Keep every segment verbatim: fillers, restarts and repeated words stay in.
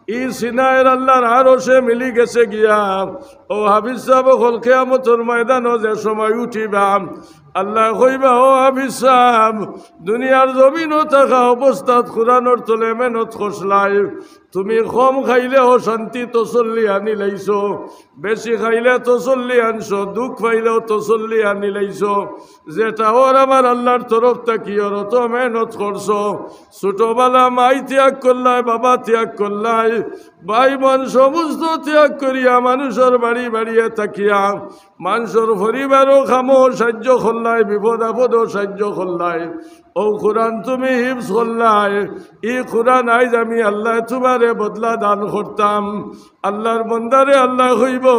ই সিনায় আল্লাহর আরশে মিলি গেছে গিয়া। ও হাফিজ সাব, অকল কিয়ামতর ময়দানো যে সময় উঠিবা, আল্লায় কইবা, "ও হাফিজ সাব, দুনিয়ার জমিনো থাকা অবস্থাত কোরআনর তলে মেহনত করছলায়, তুমি কম খাইলেও শান্তি তসল্লি আনিলাইছো, বেশি খাইলে তসল্লি আনছো, দুঃখ পাইলেও তসল্লি আনিলাইছো। যেটা অর আমার আল্লাহর তরফ থাকি অর, অত মেহনত করছো। ছোটবেলা মাই ত্যাগ করলায়, বাবা ত্যাগ করলায়, ভাই বোন সমস্ত ত্যাগ করিয়া মানুষর বাড়ি বাড়িয়ে থাকিয়া, মানুষর পরিবারও কামো সাহায্য করলায়, বিপদ আপদও সাহায্য করলায়। ও কোরআন তুমি হিফজ করলায়, ই কোরআন আইজ আমি আল্লায় তুমারে বদলা দান করতাম।" আল্লাহর বন্দারে আল্লায় কইবো,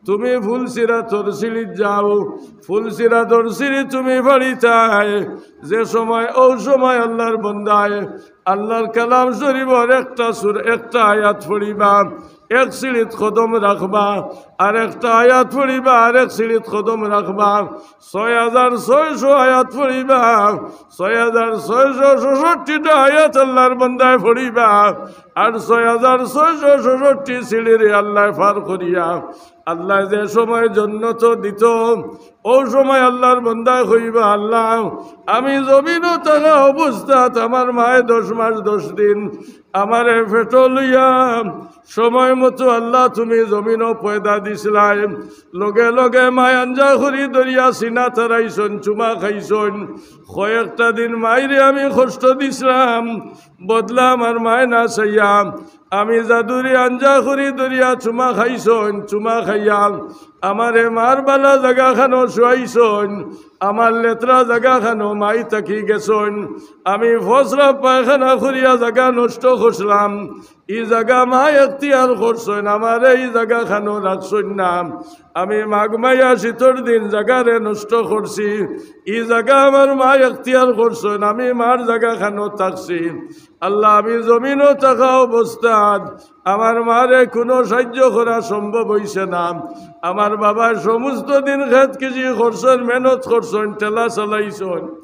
"তুমি ফুলসিরাতর সিঁড়িত যাও, ফুলসিরাতর সিঁড়ি তুমি ফাড়িতায়।" যে সময়, ও সময় আল্লাহর বন্দায় আল্লাহর কালাম শরীফর একটা সুর, একটা আয়াত পড়িবা, এক সিঁড়িত কদম রাখবা, আর একটা আয়াত পড়িবা, আর এক সিঁড়িত কদম রাখবা। ছয় হাজার ছয়শো আয়াত পড়িবা, ছয় হাজার ছয়শো ছষট্টিটা আয়াত আল্লাহর বন্দায় পড়িবা, আর ছয় হাজার ছয়শো ছষট্টি সিঁড়িরে আল্লায় পার করিয়া আল্লায় যে সময় জন্নত দিতো, ও সময় আল্লাহর বন্দায় কইবা, "আল্লাহ, আমি জমিনো থাকা অবস্থাত আমার মায়ে দশ মাস দশ দিন আমারে পেটো লইয়া সময় মতো আল্লাহ তুমি জমিনো পয়দা দিছলায়।" লগে লগে মায় আঞ্জা করি ধরিয়া সিনা তারাইছইন, চুমা খাইছইন। কয়েকটা দিন মাইরে আমি কষ্ট দিছলাম, বদলা আমার মায় না চাইয়া আমি যাদুরে আঞ্জা করি ধরিয়া চুমা খাইছইন, চুমা খাইয়া আমারে মার বালা জাগাখানো শুয়াইছইন, আমার লেতরা জাগাখানো মাই থাকি গেছইন। আমি ফসরা পায়খানা করিয়া জাগা নষ্ট করছলাম, ই জাগা মায় এখতিয়ার করছইন, আমারে ই জাগাখানো রাখছইন না। আমি মাঘ মাইয়া শীতর দিন জাগারে নষ্ট করছি, ই জাগা আমার মায় এখতিয়ার করছইন, আমি মার জাগাখানো থাকছি। আল্লাহ, আমি জমিনো থাকা অবস্থাত আমার মারে কুনু সাহায্য করা সম্ভব অইছে না। আমার বাবায় সমস্ত দিন খেত কৃষি করছইন, মেহনত করছইন, ঠেলা চালাইছইন,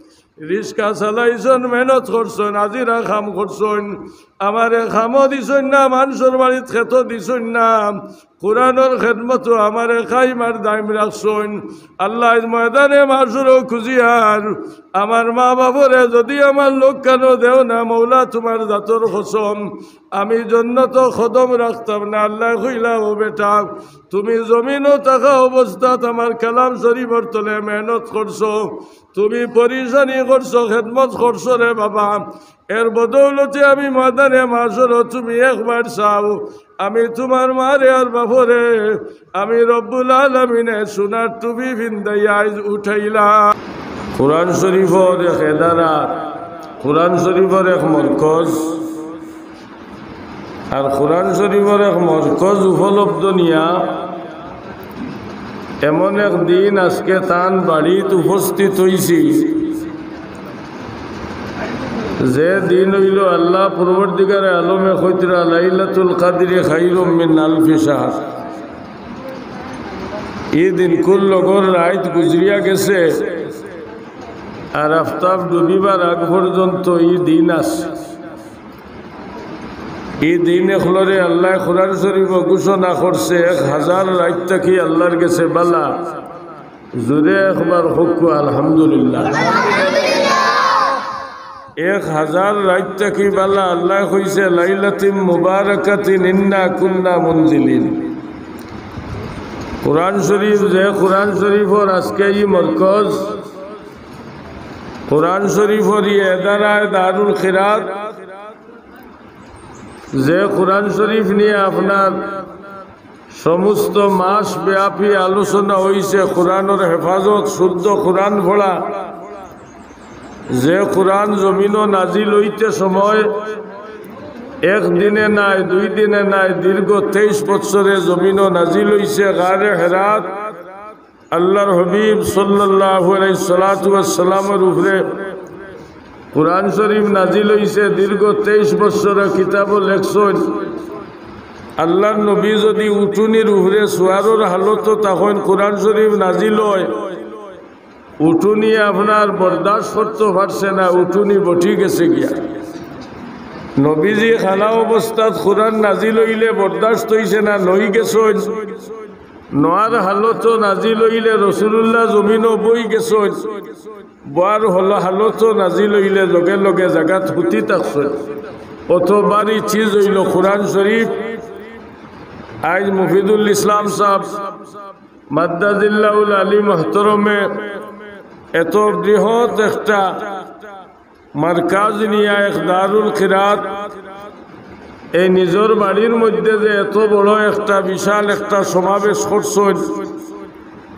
রিক্সা চালাইছইন, মেহনত করছইন, হাজিরা কাম করছইন, আমারে কামো দিছইন না, মানষর বাড়িত খেতো দিছইন না, কোরআনর খেদমতো আমারে কায়েম আর দায়েম রাখছইন। আল্লাহ, আইজ ময়দানে মাশরো খুজিয়ার আমার মা বাফরে যুদি আমার লগে কানো দেও না, মৌলা তুমার জাতর কসম, আমি জন্নতো কদম রাখতাম না। আল্লায় কইলা, "ও বেটা, তুমি জমিনো থাকা অবস্থাত আমার কালাম শরীফর তলে মেহনত করছো, তুমি পরিশানি করছো, খেদমত করছো রে বাবা, এর বদৌলতে আমি ময়দানে মাশরো তুমি একবার চাও, আমি তুমার মারে আর বাফরে আমি রব্বুল আলামিনে সোনার টুপি ফিন্দাইয়া আইজ উঠাইলাম।" কোরআন শরীফর এক এদারা, কোরআন শরীফর এক মরকজ, আর কোরআন শরীফর এক মরকজ উপলব্ধ নিয়া এমন এক দিন আজকে তান বাড়িত উপস্থিত অইছি, যে দিন অইলো আল্লাহ পরওয়ারদিগারে আলমে কইতরা, "লাইলাতুল কাদরি খাইরুম মিন আলফি শাহর।" ই দিনকুর লগর রাইত গুজরিয়া গেছে, আর আফতাব ডুবিবার আগ পর্যন্ত ই দিন আছে। ই দিন অকলরে আল্লায় কোরআন শরীফো ঘোষণা করছে, এক হাজার রাইত থাকি আল্লাহর গেছে বালা। জোরে একবার কউক্কা, আলহামদুলিল্লাহ। এক হাজার রাইত থাকি বালা আল্লায় কইছে, "লাইলাতিম মুবারাকাতিন ইন্না কুন্না মুনজিলিন।" কোরআন শরীফ, যে কোরআন শরীফর আজকে ই মরকজ, কোরআন শরীফর ই এদারায় দারুল কিরাত, যে কোরআন শরীফ নিয়া আপনার সমস্ত মাস ব্যাপী আলোচনা অইছে, কোরআনর হেফাজত, শুদ্ধ কোরআন পড়া, যে কোরআন জমিনো নাজিল অইতে সময় এক দিনে নায়, দুই দিনে নায়, দীর্ঘ তেইশ বৎসরে জমিনো নাজিল অইছে গারে হেরাত। আল্লাহর হাবিব সাল্লাল্লাহু আলাইহিস সালাতু ওয়াস সালামের উপরে কোরআন শরীফ নাজিল অইছে, দীর্ঘ তেইশ বৎসরে কিতাবো লেখছইন। আল্লাহর নবী যুদি উটুনির উপরে সুয়ারর হালতো থাকইন, কোরআন শরীফ নাজিল অয়, উটুনি আপনার বরদাস্ত করতো পারছে না, উটুনি বঠি গেছে গিয়া। নবীজি খাড়া অবস্থাত কোরআন নাজিল অইলে বরদাস্ত অইছে না, নই গেছইন। নওয়ার হালতো নাজিল অইলে রসুলুল্লাহ জমিনো বই গেছইন। বওয়ার হলো হালতো নাজিল অইলে লগে লগে জাগাত হুতি থাকছইন। অত ভারী চিজ অইলো কোরআন শরীফ। আইজ মুফিদুল ইসলাম সাব মাদ্দাজিল্লাহুল আলী মুহতরমে এত বৃহৎ একটা মারকাজ নিয়া, এক দারুল কিরাত, এই নিজর বাড়ির মধ্যে যে এত বড় একটা বিশাল একটা সমাবেশ করছইন,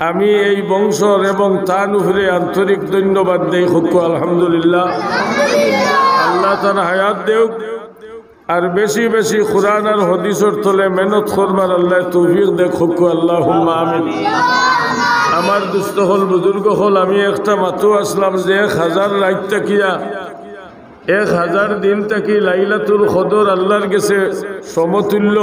আমি এই বংশর এবং তান উপরে আন্তরিক ধন্যবাদ দেই। কউক্কা আলহামদুলিল্লাহ। আল্লাহ তান হায়াত দেউক। আর বেশি বেশি কোরআন আর হাদিসর তলে মেহনত করবার আল্লায় তৌফিক দেউক, কউক্কা আল্লাহুম্মা আমিন। আমার দুস্ত অকল, বুজুর্গ অকল, আমি একটা মাতো আছলাম যে এক হাজার রাইত থাকিয়া, এক হাজার দিন থাকি লাইলাতুল কদর আল্লার গেছে সমতুল্য।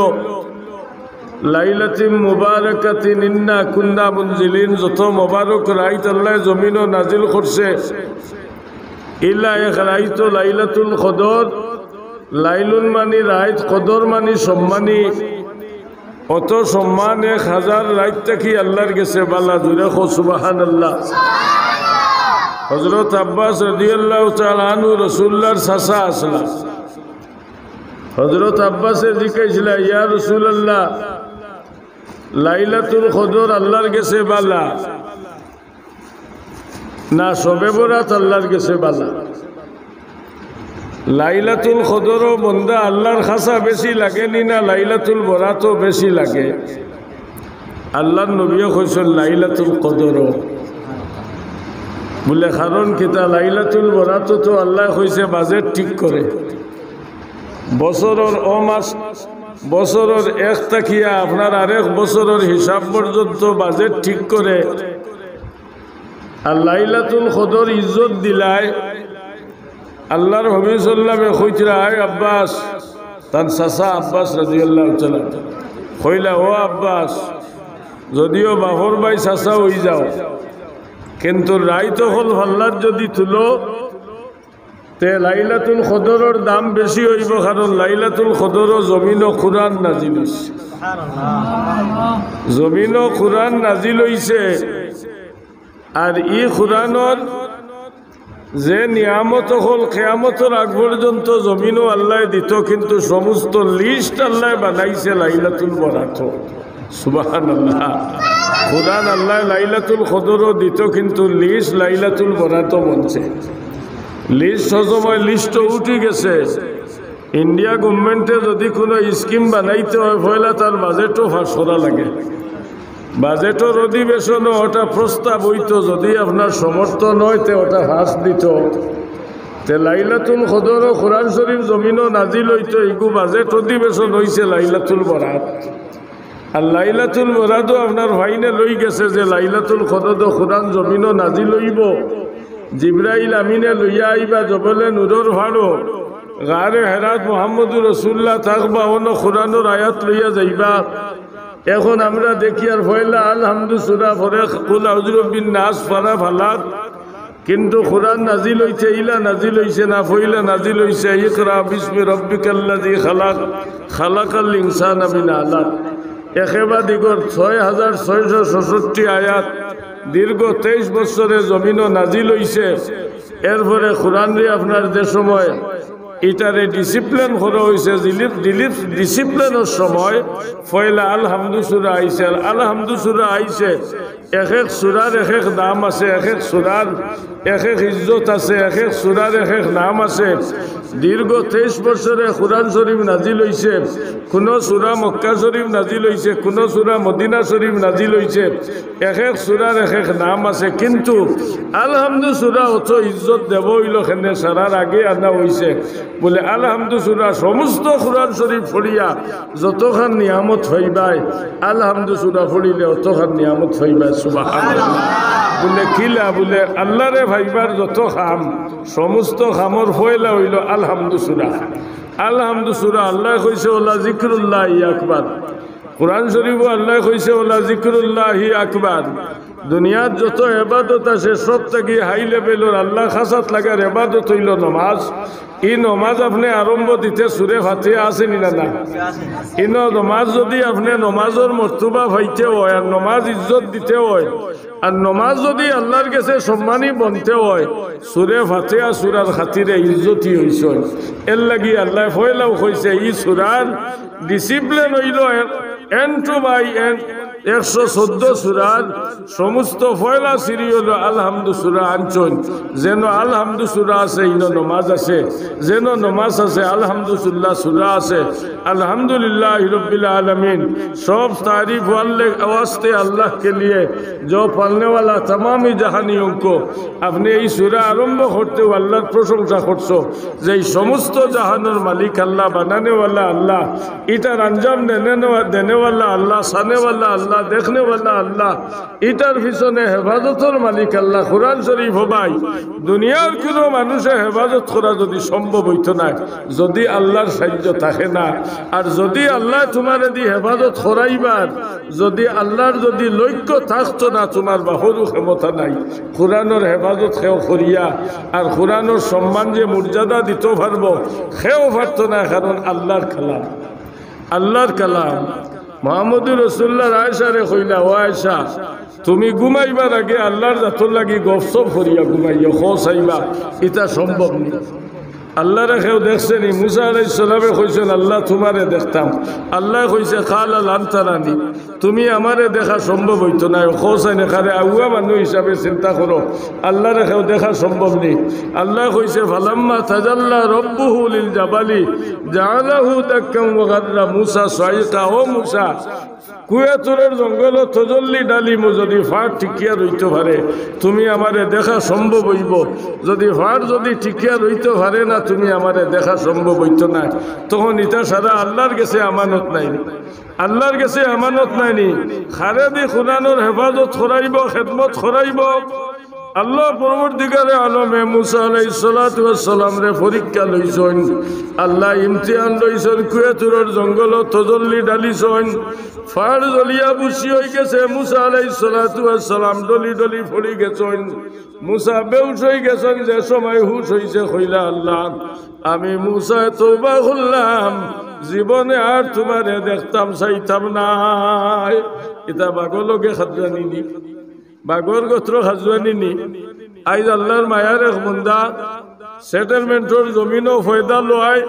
লাইলাতিন মুবারাকাতিন ইন্না কুন্না মুনজিলিন, যত মোবারক রাইত আল্লায় জমিনো নাজিল করছে, ইলা এক রাইত লাইলাতুল কদর। লাইলুন মানি রাইত, কদর মানি সম্মানী। অত সম্মান এক হাজার রাইত থাকি আল্লার গেছে বালা। জুরে কও সুবহানাল্লাহ। হযরত আব্বাস রাদিয়াল্লাহু তাআলা আনহু রসুলুল্লাহর চাচা আছলা। হযরত আব্বাসে জিকাইছলা, ইয়া রাসুলাল্লাহ, লাইলাতুল কদর আল্লার গেছে বালা না শবে বরাত আল্লার গেছে বালা? লাইলাতুল কদরও বন্দা আল্লার কাছা বেশি লাগেনি না লাইলাতুল বরাতও বেশি লাগে? আল্লার নবীয়ে কইছইন লাইলাতুল কদরও। বুলে, কারণ কিতা? লাইলাতুল বরাতও তো আল্লায় কইছে বাজেট ঠিক করে। বছরর অ মাস, বছরর এক থাকিয়া আপনার আরেক বছরর হিসাব পর্যন্ত বাজেট ঠিক করে। আর লাইলাতুল কদর ইজ্জত দিলায়। আল্লার হাবিব সাল্লামে কইতরা, আয় আব্বাস, তান চাচা আব্বাস রাদিয়াল্লাহু তাআলা, কইলা, ও আব্বাস, যদিও বাফর ভাই চাচা অই যাও, কিন্তু রাইত অকল পাল্লাত যদি তুলো, তে লাইলাতুল কদরর দাম বেশি অইবো, কারণ লাইলাতুল কদরও জমিনো কুরআন নাজিল অইছে। জমিনো কুরআন নাজিল অইছে, আর ই কুরআনর যে নিয়ামত অকল কিয়ামতর আগ পর্যন্ত জমিনো আল্লায় দিতো, কিন্তু সমস্ত লিস্ট আল্লায় বানাইছে লাইলাতুল বরাতো। সুবহানাল্লাহ। কুরআন আল্লায় লাইলাতুল কদরও দিতো, কিন্তু লিস্ট লাইলাতুল বরাতো বনছে। লিস্ট সব সময় লিস্টও উঠি গেছে। ইন্ডিয়া গভর্নমেন্টে যদি কুনু স্কিম বানাইতে অয়, পয়লা তার বাজেটও পাস করা লাগে। বাজেটর অধিবেশনো ওটা প্রস্তাব অইতো, যদি আপনার সমর্থন অয়, তে ওটা পাস দিতো। তে লাইলাতুল কদরও কুরআন শরীফ জমিনো নাজিল অইতো, ইগু বাজেট অধিবেশন অইছে লাইলাতুল বরাত। আর লাইলাতুল বরাতও আপনার ফাইনাল অই গেছে যে লাইলাতুল কদরও কুরআন জমিনো নাজিল অইবো। জিব্রাইল আমিনে লইয়া আইবা জবলে নূরর পাহাড়ো, গারে হেরাত মুহাম্মদুর রাসুলুল্লাহ থাকবা, অনো কুরআনর আয়াত লইয়া যাইবা। এখন আমরা দেখিয়ার পয়লা আলহামদু সুরা, পরে কুল আউযু বিরাব্বিন নাস, পরে ফালাক, কিন্তু কুরআন নাজিল অইতে ইলা নাজিল অইছে না, পয়লা নাজিল অইছে ইকরা বিসমি রাব্বিকাল্লাযী খালাক, খালাকাল ইনসানা মিন আলাক। একেবা দিগর ছয় হাজার ছয়শো ছষট্টি আয়াত দীর্ঘ তেইশ বছরে জমিনো নাজিল অইছে। এরপরে কুরআনরে আপনার যে সময় ইটারে ডিসিপ্লিন করা অইছে, ডিলি-, ডিলি-, ডিসিপ্লিনর সময় পয়লা আলহামদু সুরা আইছে। আর আলহামদু সুরা আইছে, এক এক সুরার এক এক দাম আছে, এক এক সুরার এক এক ইজ্জত আছে, এক এক সুরার এক এক নাম আছে। দীর্ঘ তেইশ বছরে কুরআন শরীফ নাজিল অইছে। কুনু সুরা মক্কা শরীফ নাজিল অইছে, কুনু সুরা মদিনা শরীফ নাজিল অইছে। এক এক সুরার এক এক নাম আছে, কিন্তু আলহামদু সুরা অত ইজ্জত দেওয়া অইলো কেনে, সারার আগে আনা অইছে। বুলে, আলহামদু সুরা সমস্ত কুরআন শরীফ পড়িয়া যতখান নিয়ামত পাইবায়, আলহামদু সুরা পড়িলে অতখান নিয়ামত পাইবায়। সুবহানাল্লাহ। বুলে, কিলা? বুলে, আল্লারে পাইবার যত কাম, সমস্ত কামর পয়লা অইলো আলহামদু সুরা। আলহামদু সুরা আল্লায় কইছে, ওয়ালা যিকরুল্লাহি আকবার। কুরআন শরীফো আল্লায় কইছে, ওয়ালা যিকরুল্লাহি আকবার। দুনিয়াত যত এবাদত আছে, সব থাকি হাই লেভেলর আল্লাহ খাসাত লাগার এবাদত অইলো নমাজ। ই নমাজ আপনে আরম্ভ দিতে সুরে ফাতিহা আছে নি না? না, ইনো নমাজ যুদি আপনে নমাজর মর্তবা পাইতে অয়, আর নমাজ ইজ্জত দিতে অয়, আর নমাজ যুদি আল্লাহর গেছে সম্মানী বনতে অয়, সুরে ফাতিহা সুরার খাতিরে ইজ্জতি অইছইন। এরলাগি আল্লায় পয়লাউ কইছে, ই সুরার discipline অইলো এন টু বাই এন, একশো চৌদ্দ সুরার সমস্ত পয়লা সিরিয়ালো আলহামদু সুরা আনছইন। যেনো আলহামদু সুরা আছে, ইনো নমাজ আছে। যেনো নমাজ আছে, আলহামদুলিল্লাহ সুরা আছে। الحمد لله رب العالمين، সব তারিফ ওয়াল্লে ওয়াস্তে আল্লাহ কে লিয়ে, জো পালনে ওয়ালা তামামি জাহানিয়ো কো। আপনে ই সুরা আরম্ভ করতেউ আল্লাহর প্রশংসা করছো, যে ই সমস্ত জাহানর মালিক আল্লাহ, বানানেওয়ালা আল্লাহ, ইটার আঞ্জাম দেনে-, দেনেওয়ালা আল্লাহ, চানেওয়ালা আল্লাহ, দেখনেওয়ালা আল্লাহ, ইটার পিছনে হেফাজতর মালিক আল্লাহ। কোরআন শরীফ ভাই, দুনিয়ার কুনু মানুষে হেফাজত করা যুদি সম্ভব অইতো নায়, যুদি আল্লাহর সাহায্য থাকে না, আর যুদি আল্লায় তুমারে দি হেফাজত করাইবার, যুদি আল্লাহর যুদি লক্ষ্য থাকতো না, তুমার বাপরও ক্ষমতা নাই। কোরআনর হেফাজত কেউ করিয়া, আর কোরআনর সম্মান যে মর্যাদা দিতো পারবো, কেউ পারতো না, কারণ আল্লাহর কালাম, আল্লাহর কালাম। মুহাম্মদুর রাসূলুল্লাহ আয়েশারে কইলা, "ও আয়েশা, তুমি ঘুমাইবার আগে আল্লাহর জাতর লাগি গফসফ করিয়া ঘুমাইও, খোশ আইবা।" ইটা সম্ভব নি। আল্লাহরে কেউ দেখছে নি? মুসা আলাইহিস সালামে কইছইন, "আল্লাহ তুমারে দেখতাম।" আল্লায় কইছে, "কালা লান তারানি, তুমি আমারে দেখা সম্ভব অইতো নায়।" খোশ আইনে কারে আউয়া মানুষ হিসাবে চিন্তা করো, আল্লাহরে কেউ দেখা সম্ভব নি। আল্লায় কইছে, "ফালাম্মা তাজাল্লা রাব্বুহু লিল জাবালি জাআলাহু দাক্কান ওয়া খাররা মুসা সাইকা।" ও মুসা, কুয়ে তুরর জঙ্গলো তজল্লি ডালিমু, যুদি ফাড় টিকিয়া রইতো পারে, তুমি আমারে দেখা সম্ভব অইবো। যুদি ফাড় যুদি টিকিয়া রইতো পারে না, তুমি আমারে দেখা সম্ভব অইতো নায়। তখন ইটা সারা আল্লাহর গেছে আমানত নায় নি? আল্লাহর গেছে আমানত নায় নি? কারে দি কোরআনর হেফাজত করাইবো, খেদমত করাইবো? আল্লাহ পরওয়ারদিগারে আলমে মুসা আলাইহিস সালাতু ওয়াস সালামরে পরীক্ষা লইছইন, আল্লায় ইমতিহান লইছইন, কুয়ে তুরর জঙ্গলো তজল্লি ডালিছইন, ফাড় জ্বলিয়া বুশি অইগেছে, মুসা আলাইহিস সালাতু ওয়াস সালাম ডলি ডলি পড়ি গেছইন। মুসা বেহুশ অইগেছইন, যে সময় হুশ অইছে কইলা, "আল্লাহ, আমি মুসায় তওবা করলাম, জীবনে আর তুমারে দেখতাম চাইতাম নায়।" ইটা বাঘর লগে খাজুয়ানি নি? বাঘর গোত্র খাজুয়ানি নি? আইজ আল্লাহর মায়ার এক বন্দা সেটেলমেন্টর জমিনো পয়দা লয়,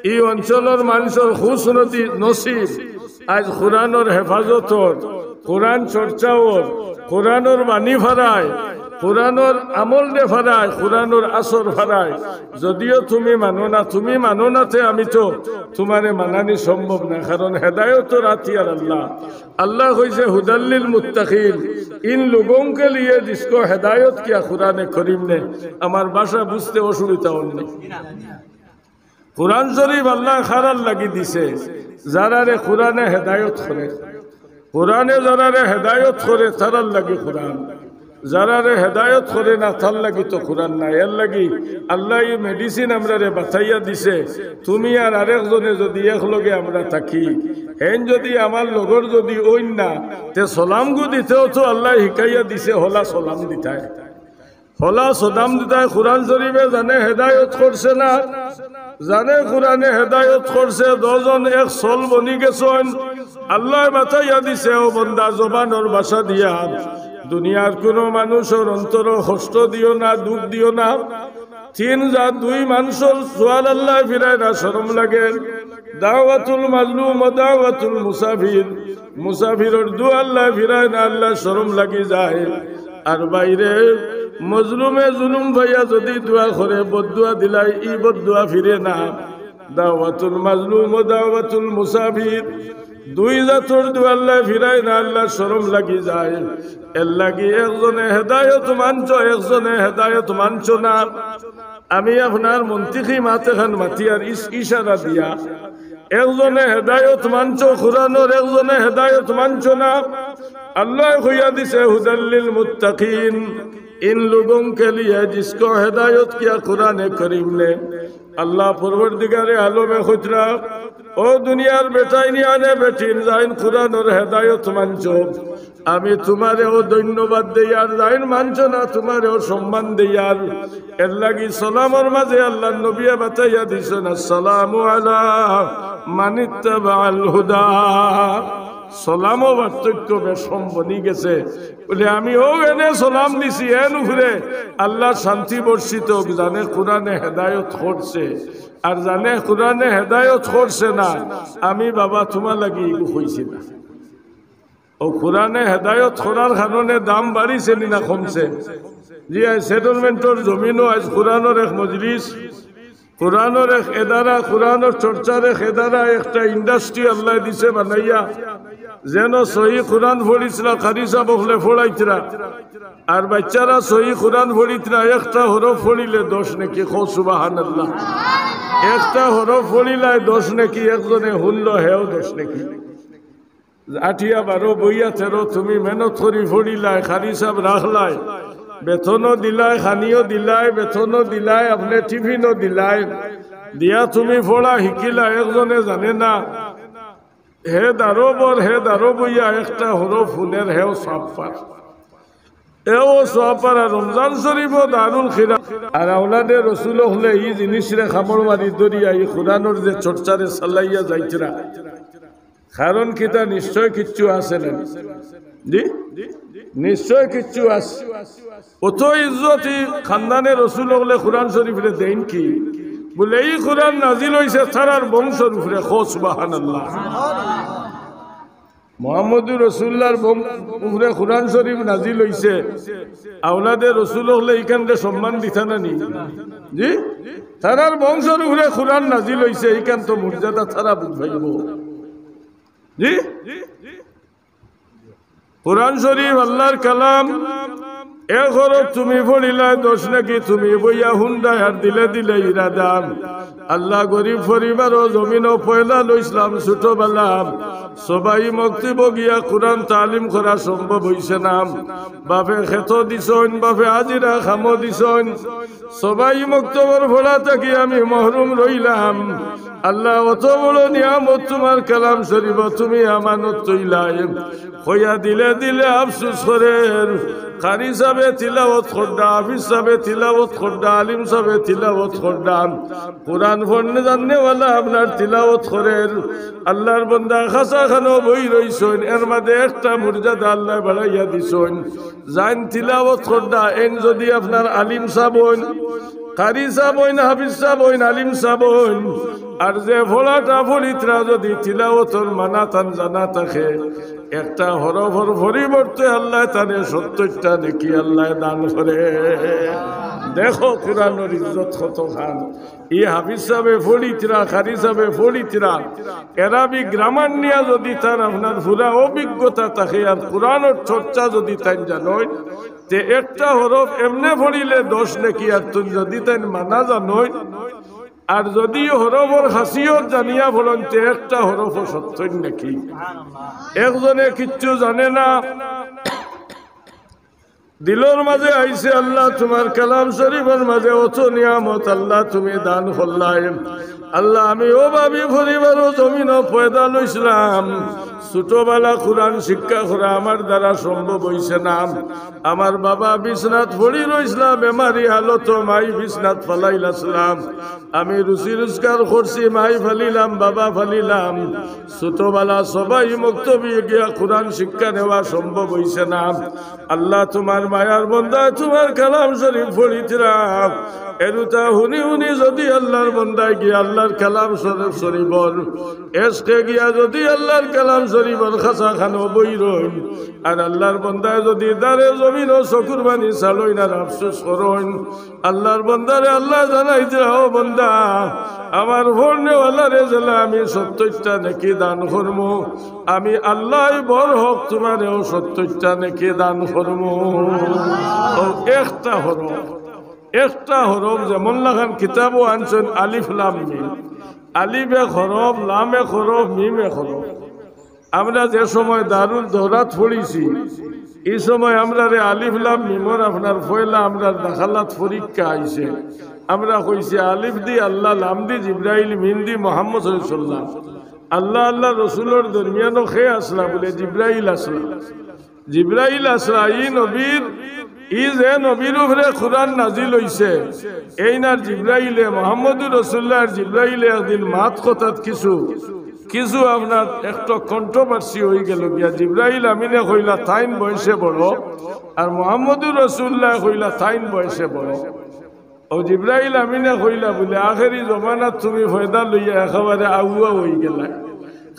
ই অঞ্চলর মানষর খুশনতি-, নসিব। আইজ কোরআনর হেফাজত অর, কোরআন চর্চা অর, কোরআনর বাণী ফারায়, কোরআনর আমল দে ফারায়, কোরআনর আসর ফারায়। যুদিও তুমি মানো না, তুমি মানো না তে আমি তো তুমারে মানানি সম্ভব না, কারণ হেদায়তর আতিয়ার আল্লাহ। আল্লায় কইছে, "হুদাল্লিল মুত্তাকিন, ইন লোগোং কে লিয়ে জিসকো হেদায়ত কিয়া কুরআনে করিম নে।" আমার ভাষা বুঝতে অসুবিধা অর নি? কোরআন শরীফ আল্লায় কারার লাগি দিছে? যারারে কোরআনে হেদায়ত করে। কোরআনে যারারে হেদায়ত করে, তারার লাগি কোরআন। যারারে হেদায়ত করে না, তার লাগি তো কোরআন নাই। এরলাগি আল্লায় ই medicine আমরারে বাতাইয়া দিছে, তুমি আর আরেকজনে যুদি একলগে আমরা থাকি, হেইন যুদি আমার লগর যুদি অইন না, তে সালামগু দিতেও তো আল্লায় হিকাইয়া দিছে, হলা সালাম দিতায়। হলা সালাম দিতায়। কোরআন শরীফে যানে হেদায়ত করছে না, যানে কোরআনে হেদায়ত করছে, দুইজন এক সল বনি গেছইন। আল্লায় বাতাইয়া দিছে, ও বন্দা, জবানর ভাষা দিয়া দুনিয়ার কুনু মানষর অন্তরো কষ্ট দিও না, দুখ দিও না। তিন জাত দুই মানষর সুয়াল আল্লায় ফিরায় না, শরম লাগে। দাওয়াতুল মাজলুম ও দাওয়াতুল মুসাফির। মুসাফিরর দোয়া আল্লায় ফিরায় না, আল্লায় শরম লাগি যায়। আর বাইরে মজলুমে জুলুম পাইয়া যুদি দোয়া করে, বদদোয়া দিলায়, ই বদদোয়া ফিরে না। দাওয়াতুল মাজলুম ও দাওয়াতুল মুসাফির, দুই জাতর দোয়া আল্লায় ফিরায় না, আল্লায় শরম লাগি যায়। এরলাগি একজনে হেদায়ত মানছো, একজনে হেদায়ত মানছো না। আমি আপনার মন্তিকি মাত এখান মাতিয়ার ইশ-, ইশারা দিয়া। একজনে হেদায়ত মানছো কোরআনর, একজনে হেদায়ত মানছো না। আল্লায় কইয়া দিছে, "হুদাল্লিল মুত্তাকিন, ইন লোগোং কে লিয়ে জিসকো হেদায়ত কিয়া কুরআনে করিম নে।" আল্লাহ পরওয়ারদিগারে আলমে কইতরা, ও দুনিয়ার বেটাইন আনে বেটিন, যাইন কুরআনর হেদায়ত মানছো, আমি তুমারেও ধন্যবাদ দেইয়ার, যাইন মানছো না তুমারেও সম্মান দেইয়ার। এরলাগি সালামর মাঝে আল্লার নবীয়ে বাতাইয়া দিছইন, আসসালামু আলা মানিত্তাবাআল হুদা। সালামও পার্থক্য বেশ কম বনি গেছে। বলে, আমি অউ এনে সালাম দিছি, এন উপরে আল্লার শান্তি বর্ষিত অউক, যানে কুরআনে হেদায়ত করছে। আর যানে কুরআনে হেদায়ত করছে না, আমি বাবা তুমার লাগি ইগু কইছি না। অউ কুরআনে হেদায়ত করার কারণে দাম বাড়িছে নি না কমছে? জি, আইজ সেটেলমেন্টর জমিনো আইজ কুরআনর এক মজলিস, কুরআনর এক এদারা, কুরআনর চর্চার এক এদারা, একটা ইন্ডাস্ট্রি আল্লায় দিছে বানাইয়া। যেন সহি কুরআন পড়িতরা, কারি সাব অকলে পড়াইতরা। আর বাইচ্চারা সহি কুরআন পড়িতরা, একটা হরফ পড়িলে দশ নেকি, কও সুবহানাল্লাহ। একটা হরফ পড়িলায় দশ নেকি, একজনে হুনলো হেও দশ নেকি। আটিয়া বারো, বইয়া তেরো, তুমি মেহনত করি পড়িলায়, কারি সাব রাখলায়, বেতনও দিলায়, খানিও দিলায়, বেতনও দিলায়, আপনে টিফিনও দিলায়, দিয়া তুমি পড়া হিকিলায়, একজনে জানে না, হে দারো বর, হে দারো বইয়া একটা হরফ হুনের, হেও সওয়াব পার। এও সওয়াব পার। আর রমজান শরিফও দারুল খিরাত। আর আওলাদে রসুল অকলে ই জিনিসরে কামড় মারি ধরিয়া ই কুরআনর যে চর্চারে চালাইয়া যাইতরা। কারণ কিতা, নিশ্চয় কিচ্ছু আছে না? জি, নিশ্চয় কিচ্ছু আছে। অত ইজ্জতি খান্দানে রসুল অকলে কুরআন শরিফরে দেইন কি? বলে, ই কুরআন নাজিল অইছে তারার বংশর উপরে। কও সুবহানাল্লাহ। মুহাম্মদুর রসুলুল্লাহর বং-, উপরে কুরআন শরিফ নাজিল অইছে। আওলাদে রসুল অকলে ইখানরে সম্মান দিতা না নি? জি, তারার বংশর উপরে কুরআন নাজিল অইছে, ইখান তো মর্যাদা তারা বুঝ পাইবো। জি, কুরআন শরিফ আল্লার কালাম, এক হরফ তুমি পড়িলায় দশ নেকি, তুমি বইয়া হুনরায় আর দিলে দিলে ইরাদা। আল্লা, গরিব পরিবারও জমিনো পয়দা লইছলাম ছোটবেলা, সবাই মক্তবো গিয়া কুরআন তালিম করা সম্ভব অইছে না। বাপে খেতো দিছইন, বাপে হাজিরা কামো দিছইন, সবাই মক্তবর পড়া থাকি আমি মহরুম রইলাম। আল্লা, অত বড় নিয়ামত তুমার কালাম শরিফ তুমি আমানত থইলায়। কইয়া দিলে দিলে আফসুস করের। কারি সাবে তিলাওত কররা, হাফিজ সাবে তিলাওত কররা, আলিম সাবে তিলাওত কররা, কুরআন পড়নে জাননেওয়ালা আপনার তিলাওত করের। আল্লার বন্দা খাসা খানো বই রইছইন, এর মাঝে একটা মর্যাদা আল্লায় বাড়াইয়া দিছইন। যাইন তিলাওত কররা, এইন যদি আপনার আলিম সাব অইন, কারি সাব অইন, হাফিজ সাব অইন, আলিম সাব অইন, আর যে পড়াটা পড়িতরা যদি তিলাওতর মানা তান জানা থাকে, একটা হরফর পরিবর্তে আল্লায় তানে সত্তইরটা নেকি আল্লায় দান করে। দেখো কুরআনর ইজ্জত কতখান। ই হাফিজ সাবে পড়িতরা, কারি সাবে পড়িতরা, এরাবিক গ্রামার নিয়া যদি তার আপনার পুরা অভিজ্ঞতা থাকে আর কুরআনর চর্চা যদি তাইন জানইন, তে একটা হরফ এমনে পড়িলে দশ নেকি, আর তুই যদি তাইন মানা জানইন, আর যদি হরফর খাসিয়ত জানিয়া পড়ইন, তে একটা হরফও সত্তইর নেকি। একজনে কিচ্ছু জানে না, দিলর মাঝে আইছে, আল্লা, তুমার কালাম শরিফর মাঝে অত নিয়ামত, আল্লা, তুমি দান করলায়। আল্লা, আমি অভাবি পরিবারও জমিনো পয়দা লইছলাম, ছোটবেলা কুরআন শিক্ষা করা আমার দ্বারা সম্ভব অইছে না। আমার বাবা বিছনাত পড়ি রইছলা, বেমারি হালতো মাই বিছনাত ফালাইলাছলা। আমি রুজি রোজগার করছি, মাই ফালিলাম, বাবা ফালিলাম। ছোটবেলা সবাই মক্তবো গিয়া কুরআন শিক্ষা নেওয়া সম্ভব অইছে না। আল্লা, তুমার মায়ার বন্দায় তুমার কালাম শরিফ পড়িতরা, এরুতা হুনি হুনি যদি আল্লার বন্দায় গিয়া আল্লার কালাম শরিফ শরিফর এশকে গিয়া যদি আল্লার কালাম শরিফর খাসা খানো বই রইন, আর আল্লার বন্দায় যদি দারে জমিনো চকুর পানি ছাড়ইন আর আফসুস করইন, আল্লার বন্দারে আল্লায় জানাইতরা, ও বন্দা, আমার পড়নেওয়ালারে যেলা আমি সত্তইরটা নেকি দান করমু, আমি আল্লায় বরহক তুমারেও সত্তইরটা নেকি দান করমু। ও একটা হরফ, একটা হরফ যেমন লাখান কিতাবো আনছইন আলিফ লাম মিম। আলিফ এক হরফ, লাম এক হরফ, মিম এক হরফ। আমরা যে সময় দারুল দৌরাত পড়ছি, ই সময় আমরারে আলিফ লাম মিমর আপনার পয়লা আমরার দাখালাত পরীক্ষা আইছে। আমরা কইছি আলিফ দি আল্লা, লাম দি জিব্রাইল, মিম দি মুহাম্মদ সাল্লাল্লাহু আলাইহি ওয়াসাল্লাম। আল্লাহ আল্লাহ রসুলর দরমিয়ানো কে আছলা? বুলে, জিব্রাইল আছলা। জিব্রাইল আছলা, ই নবীর, ই যে নবীর উপরে কুরআন নাজিল অইছে, এইন আর জিব্রাইলে, মোহাম্মদুর রসুল্লাহ আর জিব্রাইলে একদিন মাত কথাত কিছু, কিছু আপনার একটু controversy অইগেলো গিয়া। জিব্রাইল আমিনে কইলা তাইন বয়সে বড়, আর মোহাম্মদুর রসুল্লাহ কইলা তাইন বয়সে বড়। অউ জিব্রাইল আমিনে কইলা বুলে, আখেরি জমানাত তুমি পয়দা লইয়া একেবারে আগুয়া অইগেলায়,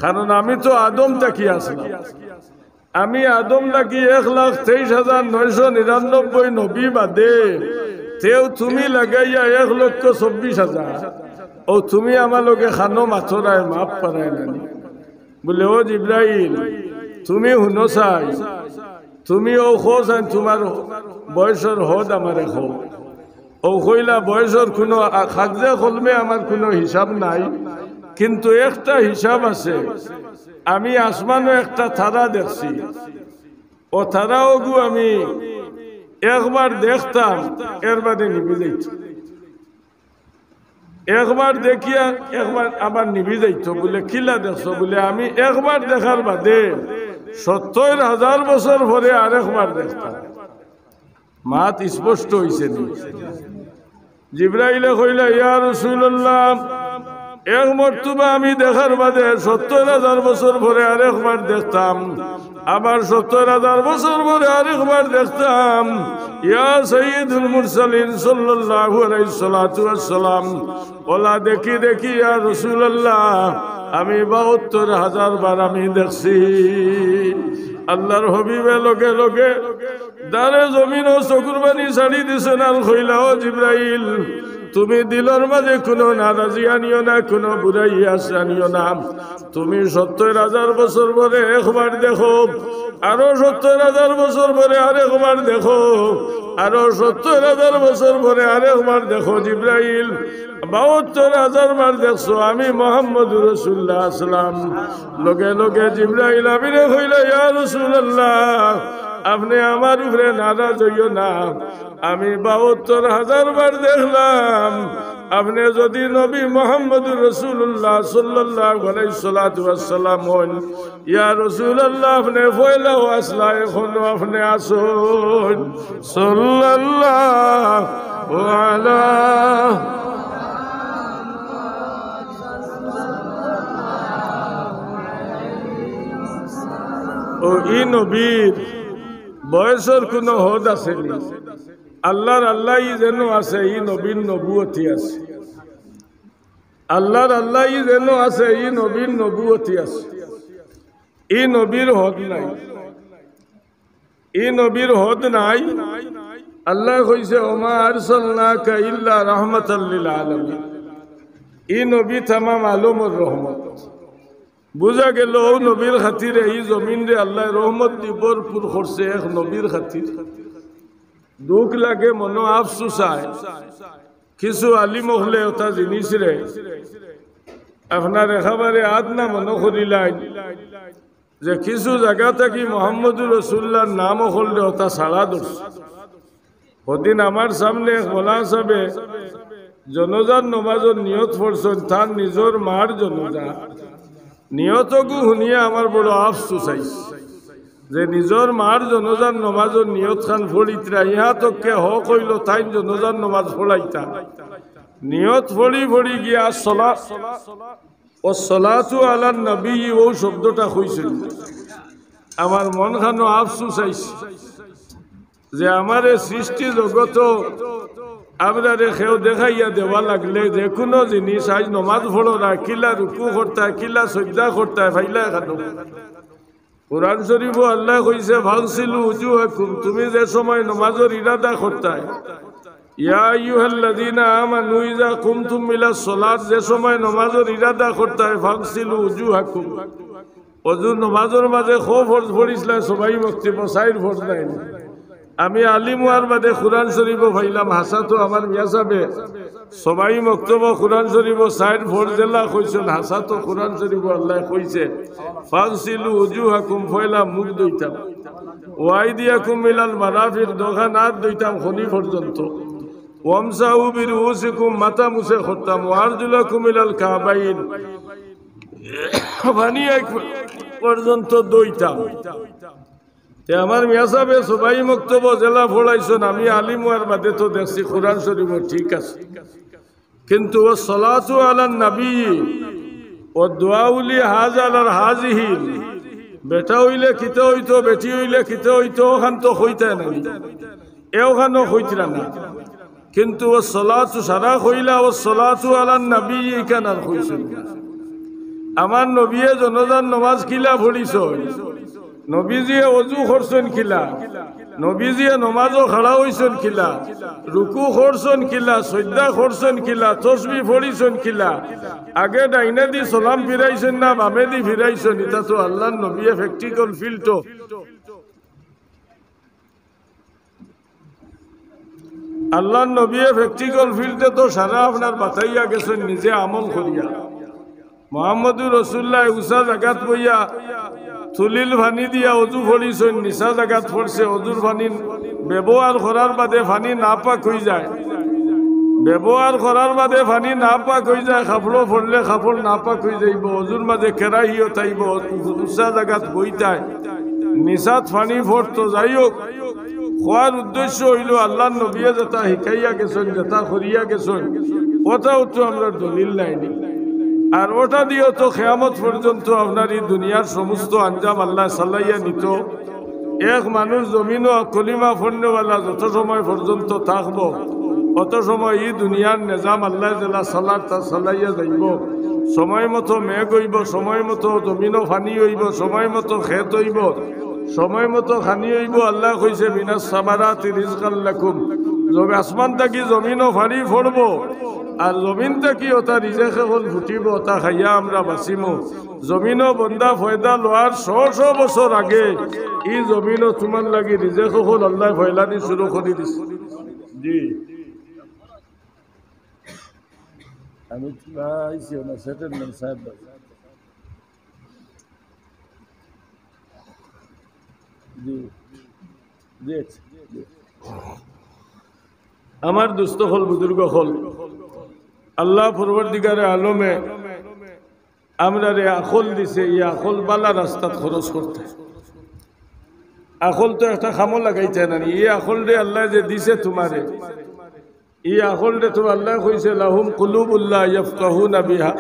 কারণ আমি তো আদম থাকি আছলাম। আমি আদম থাকি এক লাখ তেইশ হাজার নয়শো নিরানব্বই নবী বাদে, তেউ তুমি লাগাইয়া এক লক্ষ চব্বিশ হাজার। অউ তুমি আমার লগে খানো মাতরায়, মাফ পারায় নানি। বুলে, ও জিব্রাইল, তুমি হুনো চাই, তুমি অউ কও চাইন তুমার বয়সর হদ আমারে কও। অউ কইলা, বয়সর কুনু আ-, কাগজে কলমে আমার কুনু হিসাব নাই, কিন্তু একটা হিসাব আছে। আমি আসমানো একটা তারা দেখছি, অউ তারা অগু আমি একবার দেখতাম, এরবাদে নিবি যাইতো। একবার দেখিয়া একবার আবার নিবি যাইতো। বুলে, কিলা দেখছো? বুলে, আমি একবার দেখার বাদে সত্তইর হাজার বছর পরে আরেকবার দেখতাম। মাত স্পষ্ট অইছে নি? জিব্রাইলে কইলা, ইয়া রাসূলুল্লাহ, এক মর্তবা আমি দেখার বাদে সত্তইর হাজার বছর পরে আরেকবার দেখতাম, আবার সত্তইর হাজার বছর পরে আরেকবার দেখতাম। ইয়া সাইয়্যিদুল মুরসালিন সাল্লাল্লাহু আলাইহিস সালাতু ওয়াস সালাম, অলা দেখি দেখি ইয়া রাসূলুল্লাহ, আমি বাহাত্তর হাজার বার আমি দেখছি। আল্লাহর হাবিবে লগে লগে দারে জমিনো চকুর পানি ছাড়ি দিছইন আর কইলা, ও জিব্রাইল, তুমি দিলর মাঝে কুনু নারাজি আনিও না, কুনু বুরাই আশা আনিও না। তুমি সত্তইর হাজার বছর পরে একবার দেখো, আরো সত্তইর হাজার বছর পরে আরেকবার দেখো, আরো সত্তইর হাজার বছর পরে আরেকবার দেখো। জিব্রাইল, বাহাত্তর হাজার বার দেখছো, আমি মুহাম্মদুর রাসূলুল্লাহ আছলাম। লগে লগে জিব্রাইল আমিনে কইলা, ইয়া রাসূলুল্লাহ, আপনে আমার উপরে নারাজ অইও না, আমি বাহাত্তর হাজার বার দেখলাম। আপনে যুদি নবী মুহাম্মদুর রাসূলুল্লাহ সাল্লাল্লাহু আলাইহিস সালাতু ওয়াস সালাম অইন, ইয়া রাসূলুল্লাহ, আপনে পয়লাও আছলা, অখনো আপনে আছইন। সাল্লাল্লাহু আলা। অউ ই নবীর বয়সর কুনু হদ আছে নি? আল্লাহর আল্লাহ ই যেন আছে, ই নবীর নবুয়তি আছে। আল্লাহর আল্লাহ ই যেন আছে, ই নবীর নবুয়তি আছে। ই নবীর হদ নাই, ই নবীর হদ নাই। আল্লায় কইছে, ওমা আরসালনাকা ইল্লা রাহমাতাল লিল আলামিন। ই নবী তামাম আলমর রহমত। বুঝা গেল, অউ নবীর খাতিরে ই জমিনরে আল্লায় রহমত দি ভরপুর করছে এক নবীর খাতিরে। দুখ লাগে, মনো আফসুস অয়। কিছু আলিম অকলে অতা জিনিসরে আপনার একেবারে আদনা মনো করিলাইন যে কিছু জাগা থাকি মুহাম্মদুর রাসূলুল্লাহর নাম অকলরে অতা ছাড়া ধরছে। হদিন আমার সামনে এক মৌলানা সাবে জনাজার নমাজর নিয়ত পড়ছইন, তার নিজর মার জনাজা। নিয়তগু হুনিয়া আমার বড় আফসুস অইছে যে নিজর মার জনাজার নমাজর নিয়তখান পড়িতরা, ইহা তো কে হক অইলো তাইন জনাজার নমাজ পড়াইতা। নিয়ত পড়ি পড়ি গিয়া সলা-, ওয়াসসালাতু আলান নবী অউ শব্দটা কইছইন। আমার মনখানো আফসুস অইছে যে আমারে সৃষ্টি জগতো আমরারে কেউ দেখাইয়া দেওয়া লাগলে যে কুনু জিনিস, আইজ নমাজ পড়রা, কিলা রুকু করতায়, কিলা সজদা করতায়, ফাইলা খানো। কুরআন শরীফো আল্লায় কইছে, ফাগসিলু উজুহাকুম, তুমি যে সময় নমাজর ইরাদা করতায়, ইয়া আইয়ুহাল্লাযীনা আমানু ইযা কুমতুম ইলাস সালাত, যে সময় নমাজর ইরাদা করতায়, ফাগসিলু উজুহাকুম। অজু নমাজর মাঝে কয় ফরজ পড়িছলায়, সবাই মক্তবো চাইর ফরজ নায় নি? আমি আলিম অওয়ার বাদে কুরআন শরীফো ফাইলাম, হাছা তো আমার মিয়া সাবে সবাই মক্তবো কুরআন শরীফো চাইর ফরজ যেলা কইছইন, হাছা তো কুরআন শরীফো আল্লায় কইছে, ফাগসিলু উজুহাকুম, পয়লা মুখ ধইতাম, ওয়া আইদিয়াকুম ইলাল মারাফিক, দুইখান আত ধইতাম খনি পর্যন্ত, ওয়ামসাহু বিরুউসিকুম, মাথা মুছে করতাম, ওয়া আরজুলাকুম ইলাল কাবাইন, পানি এক পর্যন্ত দইতাম। তে আমার মিয়া সাবে সবাই মক্তব যেলা পড়াইছইন, আমি আলিম অওয়ার বাদে তো দেখছি কোরআন শরীফও ঠিক আছে, কিন্তু "ওয়াসসালাতু আলান নবী, ওয়াদ দুআউ লি হাযা ওয়া হাযিহি", বেটা অইলে কিতা অইতো, বেটি অইলে কিতা অইতো, অখান তো কইতা নায়, অখানও কইতরা না। কিন্তু "ওয়াসসালাতু", সারা কইলা "ওয়াসসালাতু আলান নবী", ইখান আর কইছইন না। আমার নবিয়ে জনাজার নমাজ কিলা পড়ছইন, নবীজিয়ে অজু করছইন কিলা, নবীজিয়ে নমাজো খাড়া অইছইন কিলা, রুকু করছইন কিলা, সইজদা করছইন কিলা, তসবি পড়ছইন কিলা, আগে ডাইনেদি সালাম ফিরাইছইন না বামেদি ফিরাইছইন, ইতা তো আল্লার নবিয়ে practical field তো আল্লার নবিয়ে practical field-এ তো সারা আপনার বাতাইয়া গেছইন নিজে আমল করিয়া। মুহাম্মদুর রাসূলুল্লাহ উচা জাগাত বইয়া তুলিল পানি দিয়া অজু পড়ছইন, নিচা জাগাত পড়ছে, অজুর পানি ব্যবহার করার বাদে পানি নাপাক অইযায়, ব্যবহার করার বাদে পানি নাপাক অইযায়, কাপড়ো পড়লে কাপড় নাপাক অইযাইবো, অজুর মাঝে কেরাহিয়ত আইবো, উচা জাগাত বইতায়, নিচাত পানি পড়তো। যাই হোক, কওয়ার উদ্দেশ্য অইলো আল্লার নবিয়ে যেটা শিখাইয়া গেছইন, যেটা করিয়া গেছইন, ওটাও তো আমরার দলিল নায়নি। আর ওটা দিয়াও তো কিয়ামত পর্যন্ত আপনার ই দুনিয়ার সমস্ত আঞ্জাম আল্লায় চালাইয়া নিতো। এক মানুষ জমিনো কলিমা পড়নেওয়ালা যত সময় পর্যন্ত থাকবো, অত সময় ই দুনিয়ার নিজাম আল্লায় যেলা চালার তা চালাইয়া যাইবো। সময় মতো মেঘ অইবো, সময় মতো জমিনো পানি অইবো, সময় মতো খেত অইবো, সময় মতো খানি অইবো। আল্লায় কইছে, "মিনাস সামারাতি রিজকাল লাকুম।" জমি, আসমান থাকি জমিনো পানি পড়বো, আর জমিন থাকি ওটা রিজেক অকল ফুটিবো, ওটা খাইয়া আমরা বাঁচিমু। জমিনো বন্দা পয়দা লওয়ার শ শ বছর আগে ই জমিনো তুমার লাগি রিজেক অকল আল্লায় ফয়লানি শুরু করি দিছে। জি। আমি তো আইছি না, সেটেলমেন্ট সাহেব। জি, জি, জি। আমার দোস্ত অকল, বুজুর্গ অকল, আল্লাহ পরওয়ারদিগারে আলমে আমরারে আকল দিছে, ই আকল বালা রাস্তাত খরচ করতে। আকল তো একটা কামো লাগাইতে নানি, ই আকলরে আল্লায় যে দিছে তুমারে, ই আকলরে তো আল্লায় কইছে, "লাহুম কুলুবুন লা ইয়াফকাহুনা বিহা।"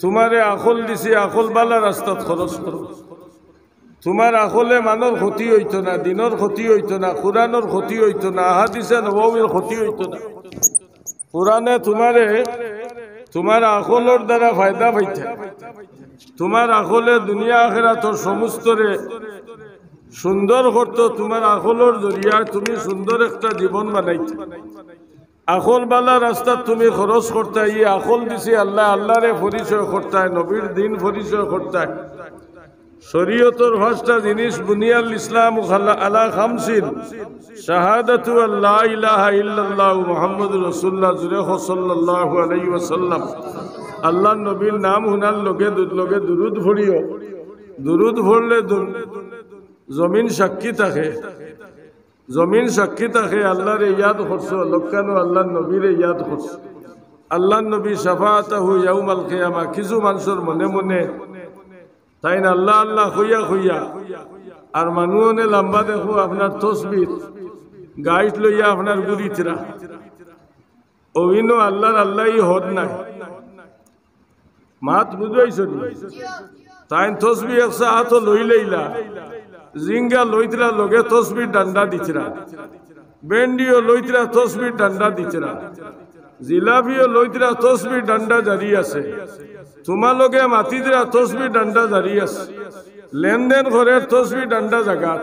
তুমারে আকল দিছি, আকল বালা রাস্তাত খরচ করো। তুমার আকলে মানষর ক্ষতি অইতো না, দ্বীনর ক্ষতি অইতো না, কুরআনর ক্ষতি অইতো না, আহাদিসে নববীর ক্ষতি অইতো না। কুরআনে তুমারে, তুমার আকলর দ্বারা ফায়দা পাইতা। তুমার আকলে দুনিয়া আখেরাতর সমস্তরে সুন্দর করতো, তুমার আকলর জরিয়ায় তুমি সুন্দর একটা জীবন বানাইতা। আকল বালা রাস্তাত তুমি খরচ করতায়, ই আকল দিছে আল্লায়, আল্লারে পরিচয় করতায়, নবীর দ্বীন পরিচয় করতায়। শরীয়তর পাঁচটা জিনিস, বুনিয়াল ইসলামু আলা, আলা খামসিন, শাহাদাতু আল্লা ইলাহা ইল্লাল্লাহু মুহাম্মাদুর রাসূলুল্লাহ, জুরে কও সাল্লাল্লাহু আলাইহি ওয়াসাল্লাম। আল্লার নবীর নাম হুনার লগে দু-, লগে দুরুদ পড়িও। দুরুদ পড়লে দু-, জমিন সাক্ষী থাকে। জমিন সাক্ষী থাকে, আল্লারে ইয়াদ করছো, লক্কানো আল্লার নবীরে ইয়াদ করছো। আল্লার নবী শাফাআতাহু ইয়াউমাল কিয়ামা, কিছু মানষর মনে মনে তাইন আল্লা আল্লা কইয়া কইয়া, আর মানু অনে লাম্বা দেখো আপনার তসবির গাইট লইয়া আপনার ঘুরিতরা। অউ ইনো আল্লার আল্লা ই হদ নাই। মাত বুঝাইছো নি? তাইন তসবি একসা আতো লইলাইলা, জিঙ্গা লইতরা লগে তসবির ডান্ডা দিতরা, বেন্ডিও লইতরা তসবির ডান্ডা দিতরা, জিলাপিও লইতরা তসবির ডান্ডা জারি আছে, তুমার লগে মাতিতরা তসবির ডান্ডা জারি আছে, লেনদেন করের তসবির ডান্ডা জাগাত।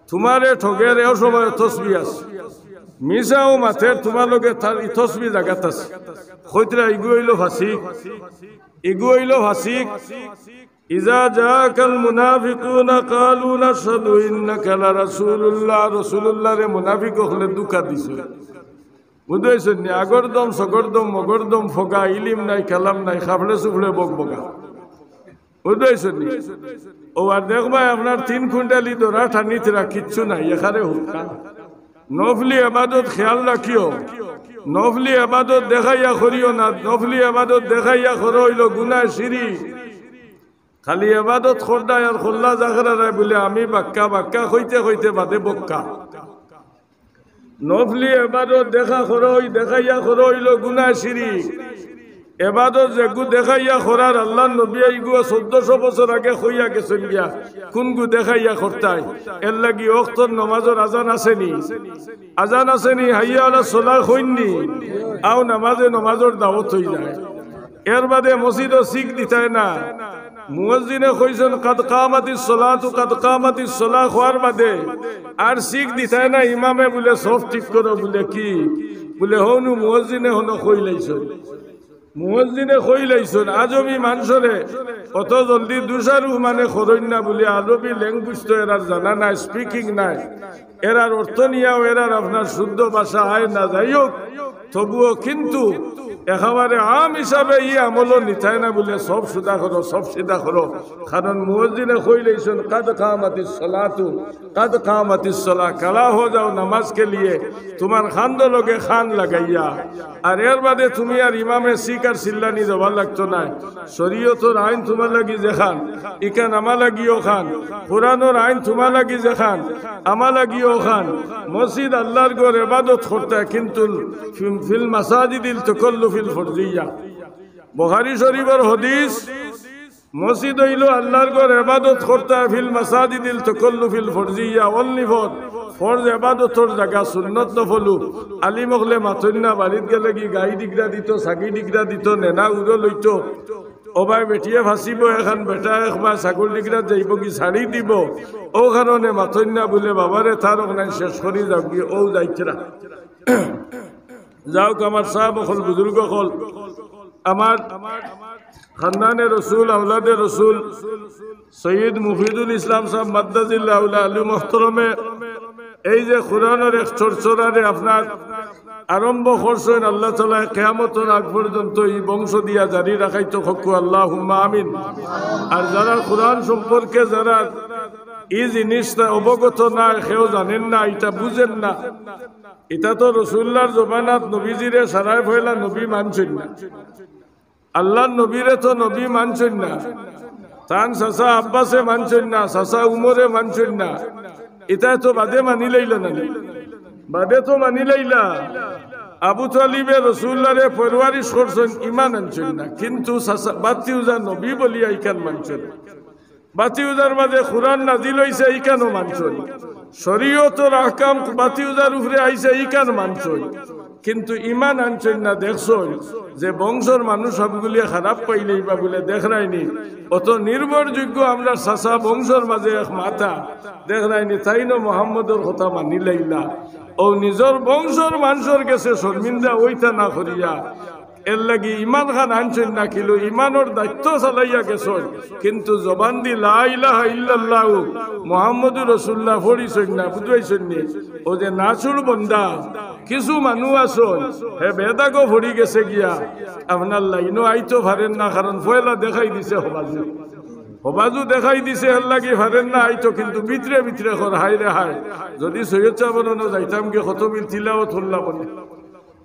তুমারে ঠগের এও সময় তসবি আছে। মিছাও মাতের তুমার লগে তার ই তসবি জাগাত আছে। কইতরা ইগু অইলো ফাসিক, ইগু অইলো ফাসিক। ইজা জাআকাল মুনাফিকুনা ক্বালু নাশহাদু ইন্নাকা লারাসূলুল্লাহ। রাসূলুল্লাহরে মুনাফিক অকলে ধুকা দিছে। বুঝাইছইন নি? আগর দম, সগর দম, মগর দম, ফগা, ইলিম নাই, কালাম নাই, খাফড়ে সুফড়ে বক বগা। বুঝাইছইন নি? অউ আর দেখবায় আপনার তিন কুইন্টালি দরা টানিতরা কিচ্ছু নাই, এখানে হুক্কা। নফলি এবাদত খেয়াল রাখিও, নফলি এবাদত দেখাইয়া করিও না। নফলি এবাদত দেখাইয়া করা অইলো গুনাহ, শিরিক। খালি এবাদত কররায় আর কল্লা জাখরারায় বুলে আমি বাক্কা, বাক্কা কইতে কইতে বাদে বক্কা। নফলি এবাদত দেখা করা অই-, দেখাইয়া করা অইলো গুনাহ, শিরিক। এবাদত যেগু দেখাইয়া করার আল্লার নবী এইগু চৌদ্দশো বছর আগে কইয়া গেছইন গিয়া, কুনগু দেখাইয়া করতায়? এরলাগি অক্তর নমাজর আজান আছে নি? আজান আছে নি? হাইয়া আলাস সালাহ কইন নি? আও নমাজে, নমাজর দাওত অই যায়। এরবাদে মসজিদো শিক দিতায় না। মুয়াজ্জিনে কইছইন, "কাদ কামাতিস সালাতু, কাদ কামাতিস সালাহ" কওয়ার বাদে আর শিক দিতায় না। ইমামে বুলে, "সফ ঠিক করো।" বুলে, "কি?" বুলে, "হউনু মুয়াজ্জিনে হনো কইলাইছইন।" মুয়াজ্জিনে কইলাইছইন। আজমি মানষরে অত জলদি দুষারোপ মানে করইন না বুলে, আরবি language তো এরার জানা নাই, speaking নাই। এরার অর্থ নিয়াও এরার আপনার শুদ্ধ ভাষা আয় না, যাই হোক, তবুও কিন্তু একেবারে আম হিসাবে ই আমলও নিতায় না বুলে, "সফ সুদা করো, সফ সিদা করো।" কারণ মুয়াজ্জিনে কইলাইছইন, "কাদ কামাতিস সালাতু, কাদ কামাতিস সালাহ, খাড়া হো যাও নামাজ কে লিয়ে, তুমার কান্দো লগে কান লাগাইয়া।" আর এরবাদে তুমি আর ইমামে শিক আর চিল্লানি দেওয়া লাগতো নায়। শরীয়তর আইন তুমার লাগি যেখান, ইখান আমার লাগি অখান। কোরআনর আইন তুমার লাগি যেখান, আমার লাগি অখান। মসজিদ আল্লার ঘর, এবাদত করতায়, কিন্তু ফিল, ফিল মাসাজিদিল তাকাল্লুফিল ফরজিয়া। বুখারী শরীফর হাদিস, মসজিদ অইলো আল্লার ঘর, এবাদত করতায় ফিল মাসাজিদিল তাকাল্লুফিল ফরজিয়া, only for, ফরজ এবাদতর জাগা, সুন্নত নফলউ। আলিম অকলে মাতইন না, বাড়িত গেলেগি গাই ডিগরা দিত, ছাগি ডিগরা দিত, নেনা উরো লইত। ও ভাই, বেটিয়ে ফাঁসিব, এখান বেটা একবার ছাগল ডিগরাত যাইবগি, ছাড়ি দিব। অউ কারণে মাতইন না বুলে, বাবারে তার অখান শেষ করি যাওগি, অউ যাইতরা। যাউক, আমার সাব অকল, বুজুর্গ অকল, আমার খান্দানে রসুল, আওলাদে রসুল, সৈয়দ মুফিদুল ইসলাম সাব মাদ্দাজিল্লাহুল আলী মুহতরমে এই যে কোরআনর এক চরচরারে আপনার আরম্ভ করছইন, আল্লাহ তাআলায় কিয়ামতর আগ পর্যন্ত ই বংশ দিয়া জারি রাখাইতো কউক্কা, আল্লাহুম্মা আমিন। আর যারা কোরআন সম্পর্কে যারা ই জিনিসটা অবগত নায়, কেউ জানেন না, ইটা বুঝেন না, ইটা তো রসুলুল্লাহর জমানাত নবীজিরে সারায় পয়লা নবী মানছইন না। আল্লার নবীরে তো নবী মানছইন না, তান চাচা আব্বাসে মানছইন না, চাচা উমরে মানছইন না, ইতা তো বাদে মানিলাইলা না নি? বাদে তো মানিলাইলা। আবু তালিবে রসুলুল্লাহরে পরওয়ারিশ করছইন, ইমান আনছইন না, কিন্তু চাচা, বাতিউজা নবী বলিয়া ইখান মানছইন। বাতিউজার মাঝে কোরআন নাজিল অইছে, ইখানও মানছইন। শরীয়তর আহকাম বাতিউজার উপরে আইছে, ইখান মানছইন। কিন্তু ইমান আনছইন না। দেখছইন যে বংশর মানুষ সবগুলিয়ে খারাপ পাইলাইবা বুলে, দেখরায়নি? অত নির্ভরযোগ্য আমরার চাচা, বংশর মাঝে এক মাথা, দেখরায়নি? তাইনও মোহাম্মদর কথা মানিলাইলা। অউ নিজর বংশর মানষর গেছে শর্মিন্দা অইতা না করিয়া, এরলাগি ইমান খান আনছইন না, কিলো ইমানর দায়িত্ব চালাইয়া গেছইন, কিন্তু জবান দি লা ইলাহা ইল্লাল্লাহু মুহাম্মাদুর রাসূলুল্লাহ পড়ছইন না, বুঝছইন নি? অউ যে নাছোড় বন্দা, কিছু মানুষ আছইন, হে বেদাগো পড়ি গেছে গিয়া, আপনার লাইনও আইতো পারেন না, কারণ পয়লা দেখাই দিছে হবাজু। হবাজু দেখাই দিছে, এরলাগি পারেন না আইতো, কিন্তু ভিতরে ভিতরে কর, হায় রে হায়, যদি সৈয়দ সাবর অনো যাইতাম গি, কত বিল তিলাওয়াত করলা বলে।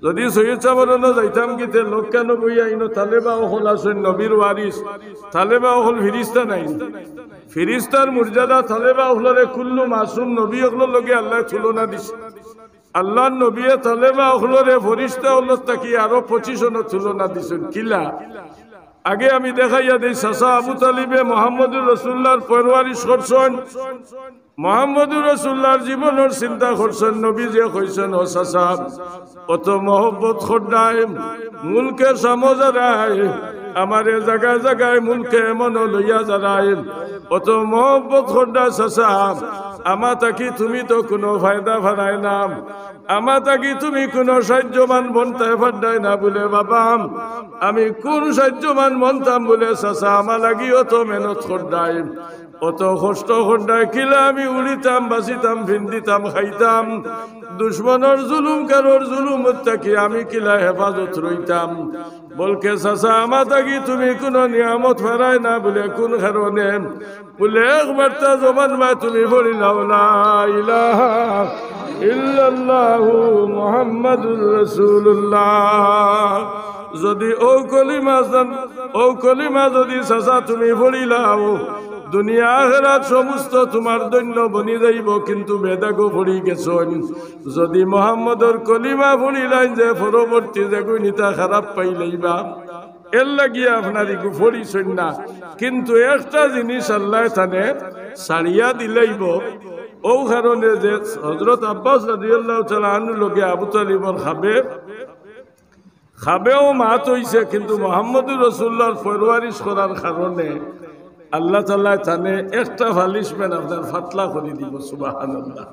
যদি সৈয়দ সাবর অনো যাইতাম গি, তে লোক কেন বইয়া ইনো তালেবা অকল আছইন, নবীর ওয়ারিস। তালেবা অকল ফিরিস্তা নায়নি? ফিরিস্তার মর্যাদা তালেবা অকলরে কুল্লু মাসুম নবী অকলর লগে আল্লায় তুলনা দিছে। আল্লার নবীয়ে তালেবা অকলরে ফিরিস্তা অকলর থাকি আরো পঁচিশ অনো তুলনা দিছইন। কিলা? আগে আমি দেখাইয়া দেই, চাচা আবু তালিবে মুহাম্মাদুর রাসূলুল্লাহর পরওয়ারিশ করছইন, মুহাম্মাদুর রাসূলুল্লাহর জীবনর চিন্তা করছইন, নবীজিয়ে কইছইন, "ও চাচা, অত মহব্বত কররায় মুলকে শামো যারায়, আমারে জাগায় জাগায় মুলকে ইয়ামনো লইয়া যারায়, অত মহব্বত কররায় চাচা, আমা থাকি তুমি তো কুনু ফায়দা পারায় না।" আমা থাকি তুমি কুনু সাহায্যবান বনতায় পাররায় না বুলে, বাবা, আমি কুন সাহায্যবান বনতাম বুলে, চাচা, আমার লাগি অত মেহনত কররায়, অত কষ্ট কররায়, কিলা আমি উড়িতাম, বাচিতাম, ফিন্দিতাম, খাইতাম, দুশমনর জুলুম, কারোর জুলুম থাকি আমি কিলা হেফাজত রইতাম। বলকে, চাচা, আমা থাকি তুমি কুনু নিয়ামত পারায় না বুলে, কুন কারণে? বুলে, একবার তা জবান বায় তুমি পড়িলাও, লা ইলাহা ইল্লাল্লাহু মুহাম্মাদুর রাসূলুল্লাহ। যদি ও কলিমা জান-, ও কলিমা যদি চাচা তুমি পড়িলাও, দুনিয়া আখেরাত সমস্ত তুমার ধন্য বনি যাইবো, কিন্তু বেদাগো পড়ি গেছইন। যদি মোহাম্মদর কলিমা পড়িলাইন যে পরবর্তী যেগুইন ইতা খারাপ পাইলাইবা, এর লাগিয়া আপনার ইগু পড়িছইন না। কিন্তু একটা জিনিস আল্লায় তানে ছাড়িয়া দিলাইবো। ও কারণে যে হযরত আব্বাস রাদিয়াল্লাহু তাআলা আনহুর লগে আবু তালিবর খাবে, খাবেও মাত অইছে, কিন্তু মোহাম্মদুর রাসূলুল্লাহর পরওয়ারিশ করার কারণে আল্লাহ তাআলায় তানে একটা punishment আপনার পাতলা করি দিবো। সুবহানাল্লাহ।